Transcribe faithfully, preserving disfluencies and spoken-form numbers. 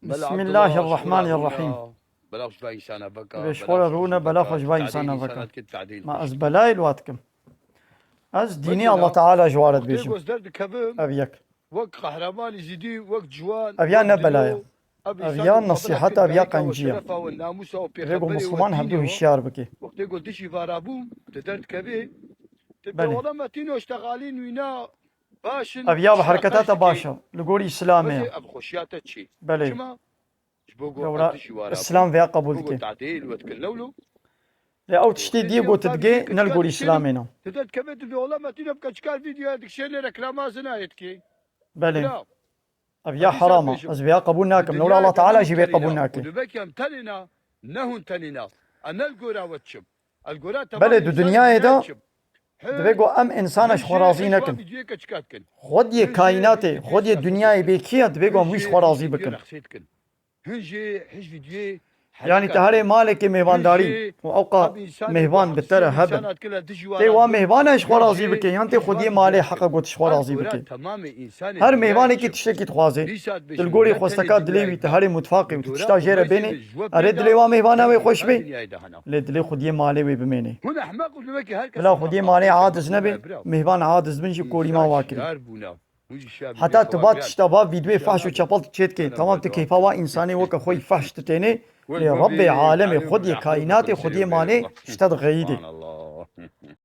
Bismillahirrahmanirrahim. Bela xwe ji va însana veka, Vê ji xwe re rûne, bela xwe ji va însana veka. Ma ez belayê li wa dikim. Ez dînî Allah Teala ji wa re dibêjim. Ev yek. Wek qehremanî zîdî, wek ciwan, Ev ya wek ne bela ye. dilo, ev Ev însanî ya muhabeta nasîheta, ev ya qencî ye. Şerefa we, namûsa we, Rê ku pêxemberê we, Misliman hevdû dînê we. hişyar bike. Wextê ku dijî vara bûm, tu derdikevê, tu Belê. dewlemetîn û ştexalîn wîna baş in, Ev ya bi xweşiya hereketa te te jikê. baş e. Li gorî Îslamê ye. Wextê ev xweşiya te çi? Belê. Çima? Ji bo ku Lewra ev dijî wara Îslam bûm. vêya qebûl Bo ku dike. tadê li we dikin lewlo. Lê ew tiştê diyê ku tu digê ne li gorî Îslamê ne. Tu derdikevê tu dewlemetîn ev keçikar vîdyoya dikişênê reklama zinayê dikê. Belê. Bira. Ev ya heram e. Ez vêya qebûl nakim. Lewra Allah Teala jî vê qebûl nake. Û dibekî em tenê na, ne hûn tenê na. Em ne li gora we diçim. Ez li gora Belê, temamê di însanê dinyayê de dinyayê diçim. Divê ku em însana ji xwe razî nekin. Xwediyê kaînatê, xwediyê dinyayê bê kî ye, divê ku em wî ji xwe razî bikin. Hûn jî hiç vîdyoyê Yanî te herê malekê mêvandarî û ewqa mêvan bi te re hebin. Tê wa mêvana ji xwe razî bike, yan tê xwediyê malê heqa ku tu ji xwe razî bike. Her mêvanekî tiştekî dixwaze. Tu li gorî xwesteka dilê wî, tu herê mutfaqê û tu tişta jê re bênê, erê dilê wa mêvana wê xweş bê. Lê dilê xwediyê malê wê bimênê. Bila xwediyê malê adiz nebe, mêvan adiz bin jî korîma wa kirî. Heta tu va tişta va vîdyoyê fahş û çepel çêdikê, tamam tu keyfa wa însanê weke xwe yî fahş ditênê, lê Rebbê alemê, xwediyê kaînatê, xwediyê malê ji te dixeyîdê.